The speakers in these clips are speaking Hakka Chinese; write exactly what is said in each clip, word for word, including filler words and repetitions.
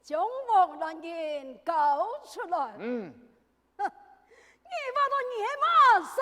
将王兰英交出來。嗯。哼，你話到你係麼儕？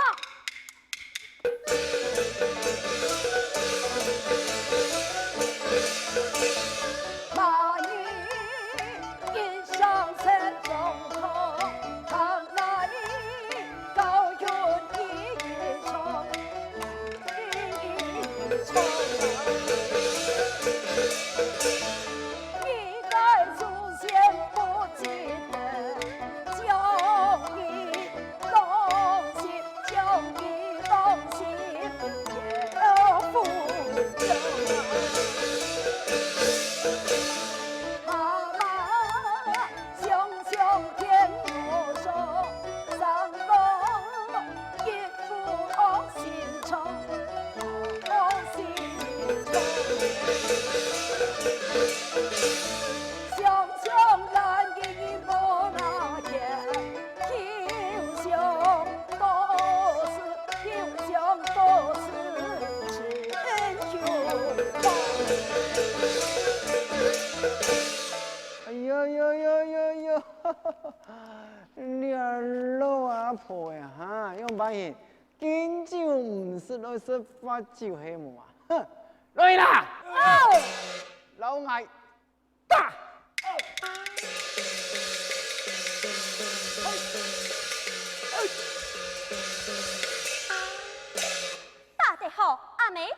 哎呀呀呀呀呀！這老阿婆呀，哈，仰般形，敬酒毋識來食罰酒係無啊？哼，來啦！哦！摎𠊎打！打得好，阿妹打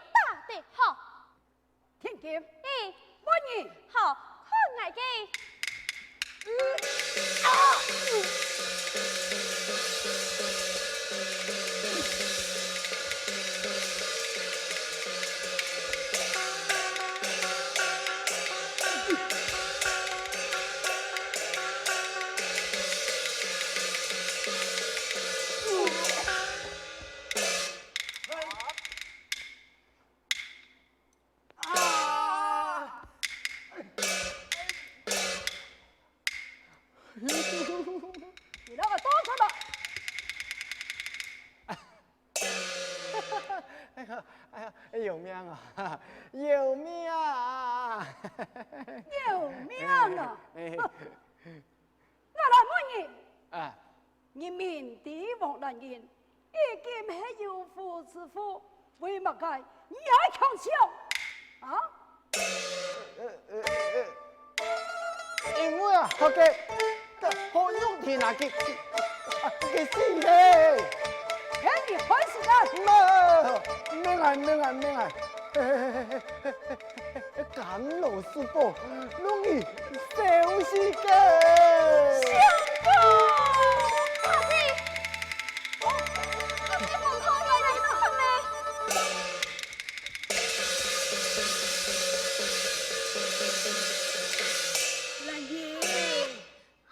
得好。 天kim，嘿，換你。好，看𠊎个。嗯，啊！啊！你那个多出来！哎呀，哎呀，有命啊，有命啊！有命啊！哎，哎。 𠊎來問你，啊。你明知王蘭英已經係有婦之夫，為麼个你還強搶？啊？呃，呃，呃，因為啊，佢个，佢好用定啊，佢，佢，啊，佢死咧。係你害死个！毋，免啊，免啊，免啊。嘿，嘿，嘿，嘿，嘿。 甘老叔伯，弄你笑死个！相公，阿姊，阿姊，放開𠊎，阿姊。蘭英，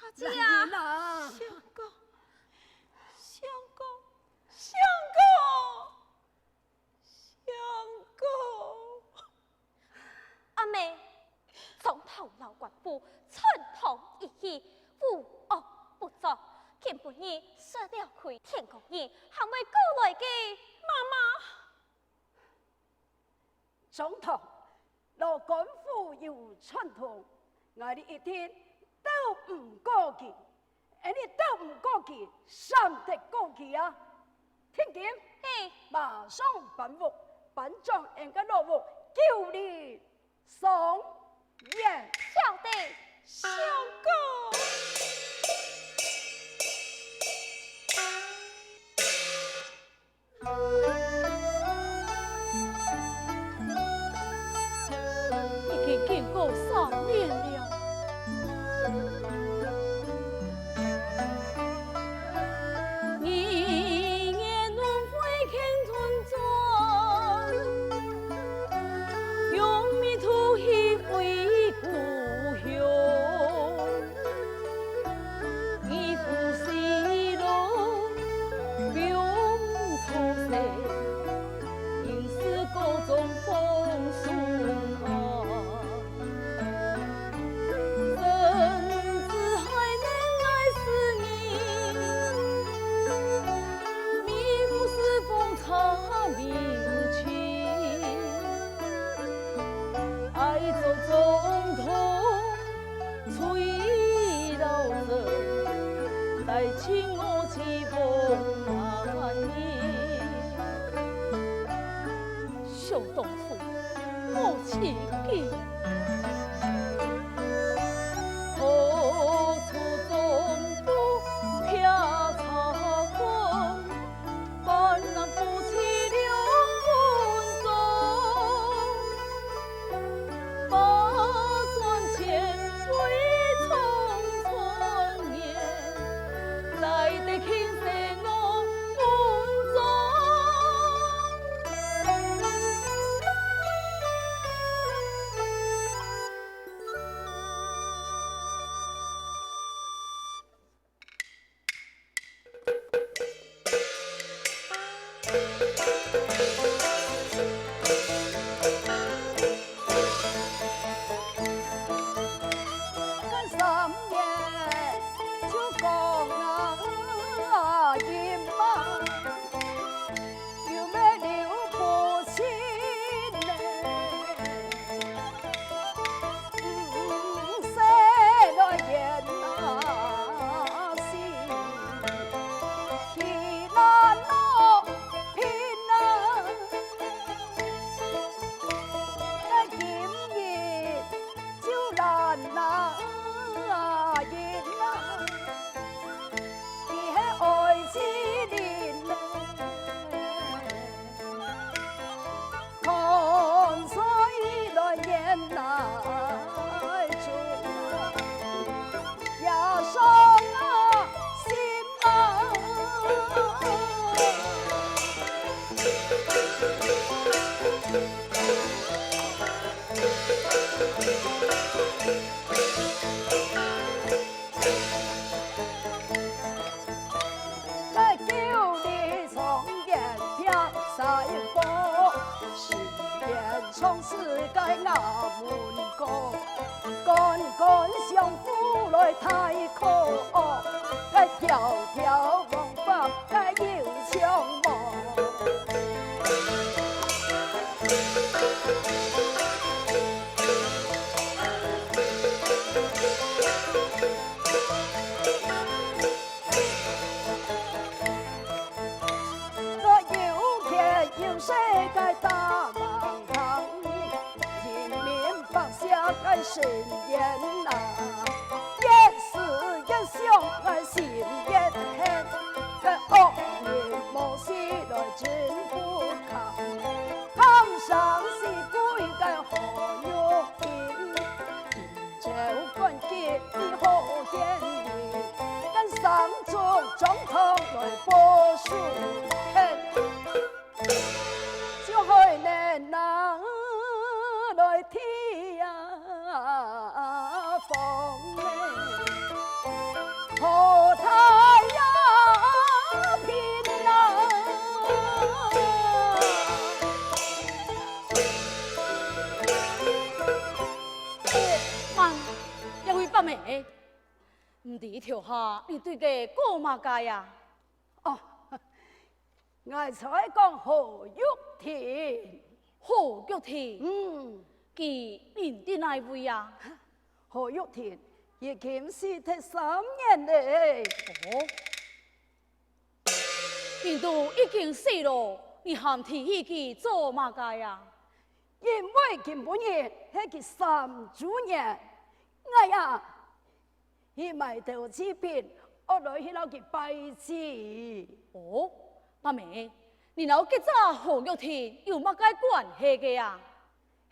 阿姊啊，蘭英啊。相公，相公，相公。 相公。阿妹，張唐摎官府串通一氣，無惡不作，今晡日食了虧，天光日還會過來个，媽媽。張唐摎官府有串通，𠊎俚一定鬥毋過佢。 𠊎俚鬥毋過佢，閃得過佢啊！天kim，嘿。馬上搬屋，搬轉𠊎个老屋，九里桑園。曉得，相公。 已經經過三年了。情我似风啊你。想当初，我自己何处总不漂草昏，半男不起六分钟。 百转千回匆匆念，来得轻声我梦中。 三年就讲啊，姨妈，有没有留不清呢？嗯，谁来演啊戏？戏难落平啊！ 今日就难啊，人啊，佢係愛之人啊，看在來年來做啊，也傷啊心啊。 个九里状元别赛过，十年唱诗个衙门歌，官官相护来太可恶，个条条王法个有像无？ 我有權有勢个大忙堂，人民百姓个心願啊，越思越想个心越恨，个惡人無事來真不堪，堪生死鬼个何玉英。 朝官给你好言语，敢上中中堂来报仇恨，就害难拿来天呀风嘞，好太呀平啊！ 慢，這位伯姆，毋知頭下你對佢講麼个啊？哦，𠊎在講何玉婷。何玉婷？嗯。佢人在哪位啊？何玉婷已經死忒三年了。哦。 人都已經死了，你還提起佢做麼个啊？因為今晡日係佢三週年，𠊎啊，去買兜祭品，愛來去摎佢拜祭。哦，伯姆，你摎該隻何玉婷有麼个關係个啊？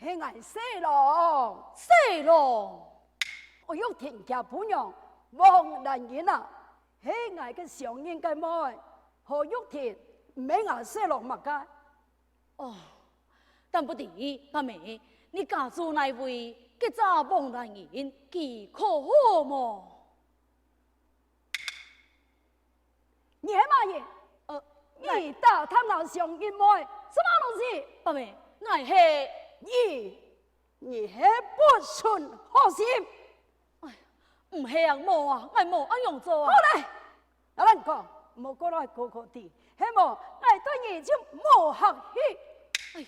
係𠊎細郎。細郎？哦，玉婷厥餔娘，王蘭英啊，係𠊎个相認个妹，何玉婷毋係𠊎細郎麼个？哦，但不知，伯姆，你家住哪位？該隻王蘭英，佢可好無？ 你係麼人？呃，你打探𠊎相認妹，做麼東西？伯姆，𠊎係……你，你係不存好心！哎，毋係啊，無啊，𠊎無恁樣做啊。好咧，𠊎摎你講，莫過來高高低，係無，𠊎對你就無客氣。哎，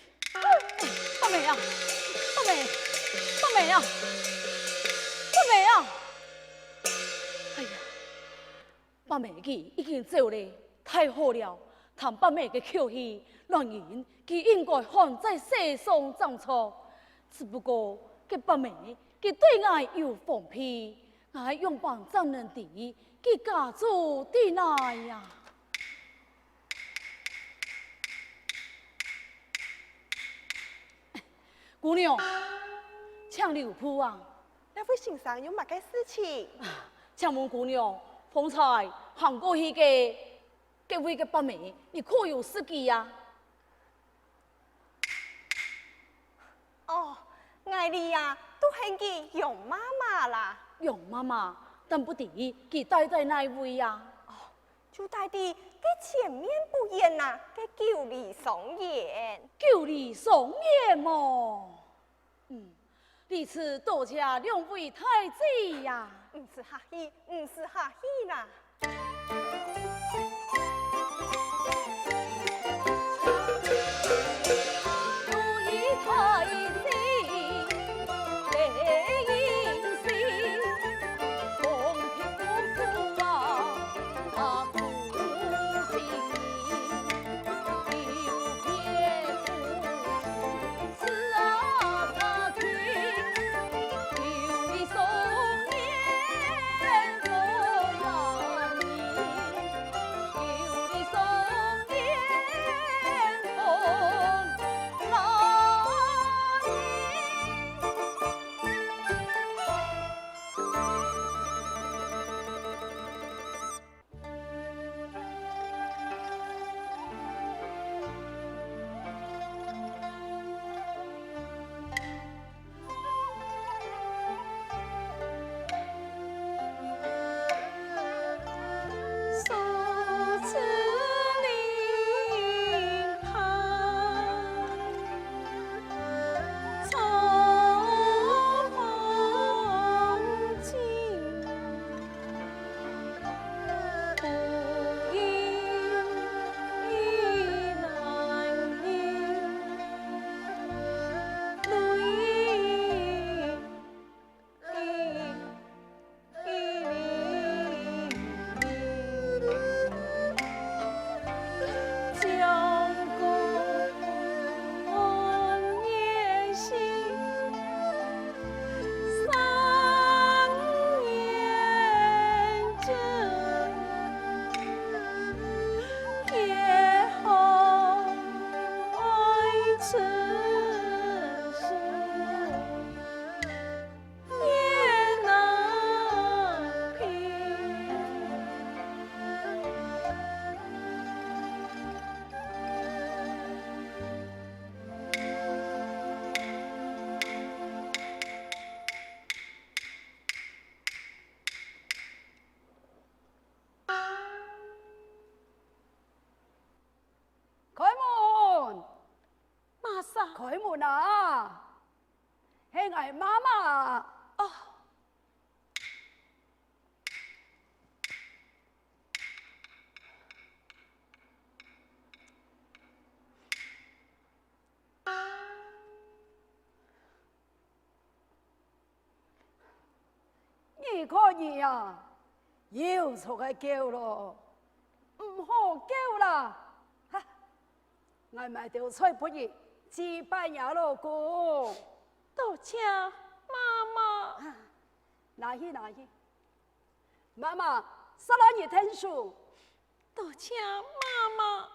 伯姆啊，伯姆，伯姆啊，伯姆啊！哎呀！伯姆佢已經走了，太好了！聽伯姆个口氣，論人佢應該還在世上正著。只不過，該伯姆佢對𠊎有防備，𠊎仰般正能知佢家住在哪呀？姑娘，請留步啊！ 這位先生有麼个事情？請問姑娘，方才行過去个該位个伯姆，你可有識佢啊？哦，𠊎這啊，都喊佢楊媽媽啦。楊媽媽，但不知佢戴在哪位啊？哦，就戴在該前面不遠啊，該九里桑園。九里桑園麼？ 嗯，在此多謝兩位大姐呀。毋使客氣，毋使客氣啦。開門！麼儕？開門啊！係𠊎媽媽。哦。 你看你啊，又在該噭囉，毋好噭啦！哈，𠊎買兜菜分你，祭拜若老公。多謝媽媽。啊，拿去，拿去。媽媽，煞來你𢯭手。 多謝媽媽。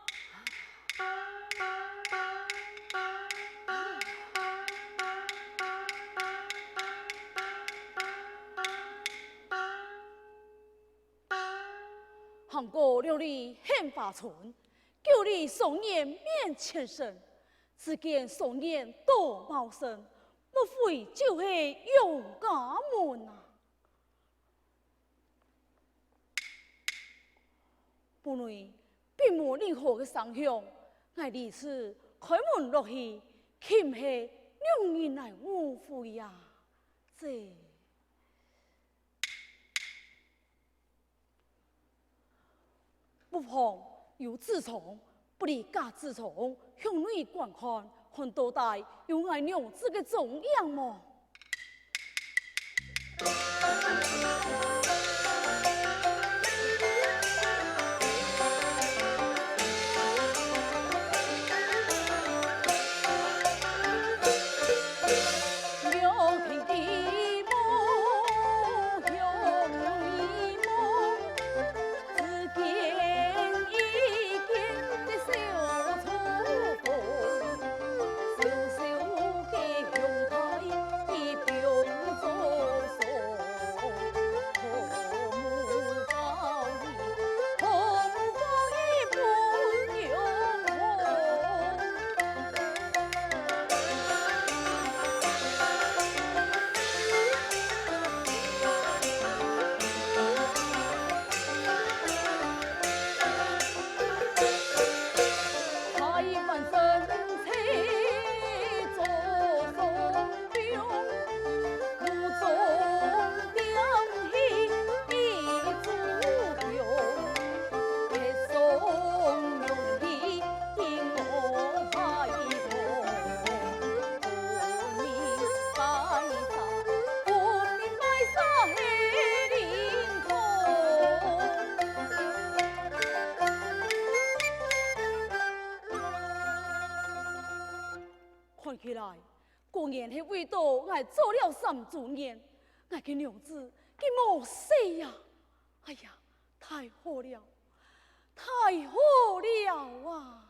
行過六里杏花村，九里桑園面前生，只見桑園多茂盛，莫非就係楊家門啊？ 本來並無任何个聲響，𠊎這次開門落去，豈毋係讓人來誤會啊？這，屋旁有紙窗， 不如隔紙窗向內觀看，看到底有𠊎娘子个蹤影無？年係為著𠊎做了三週年，𠊎个娘子佢無死呀！哎呀，太好了，太好了啊！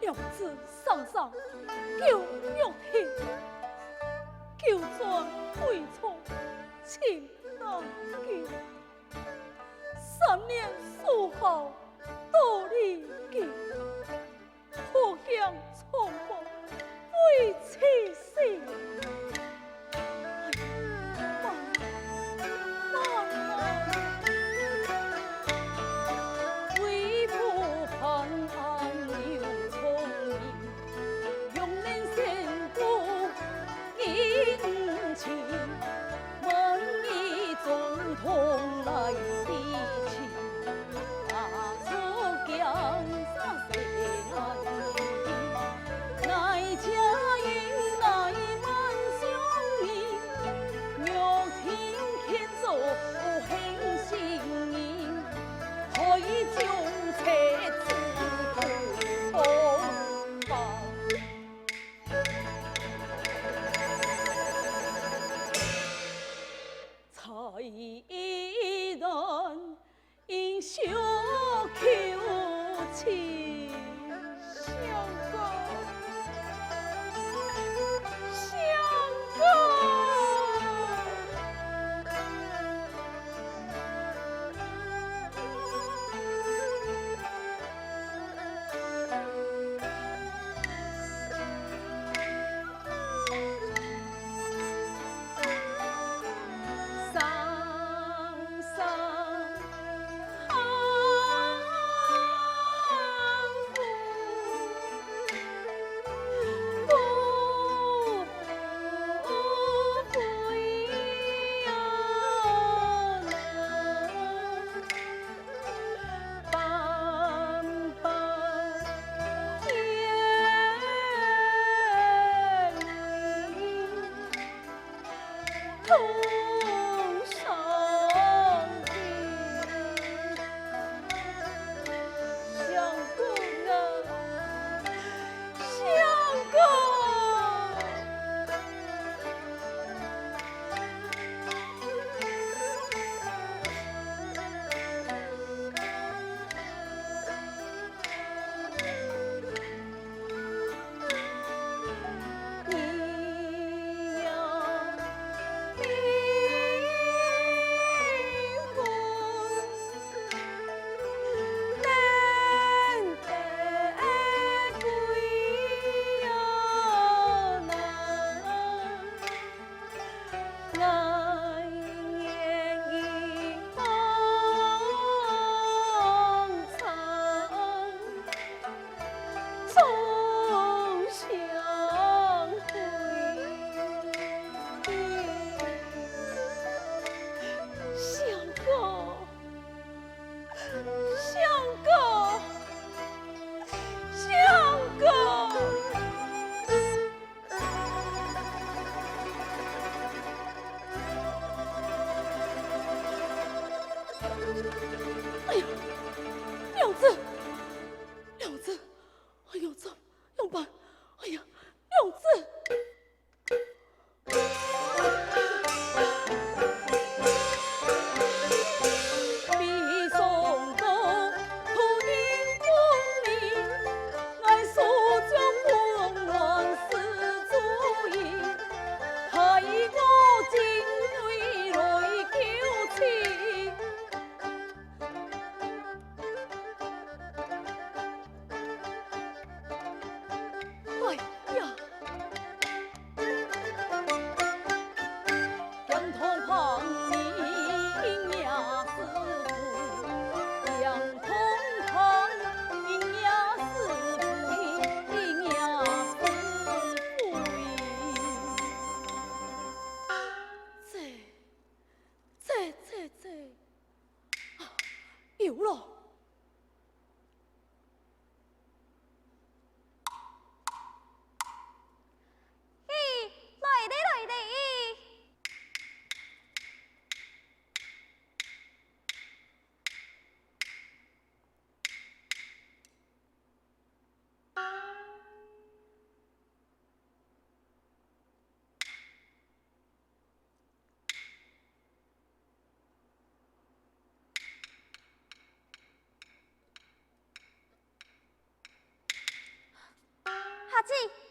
娘子聲聲，狗肉聽，狗轉鬼衝情難救。三年守孝到如今，破鏡重逢為妻死。 相公，相公。姊，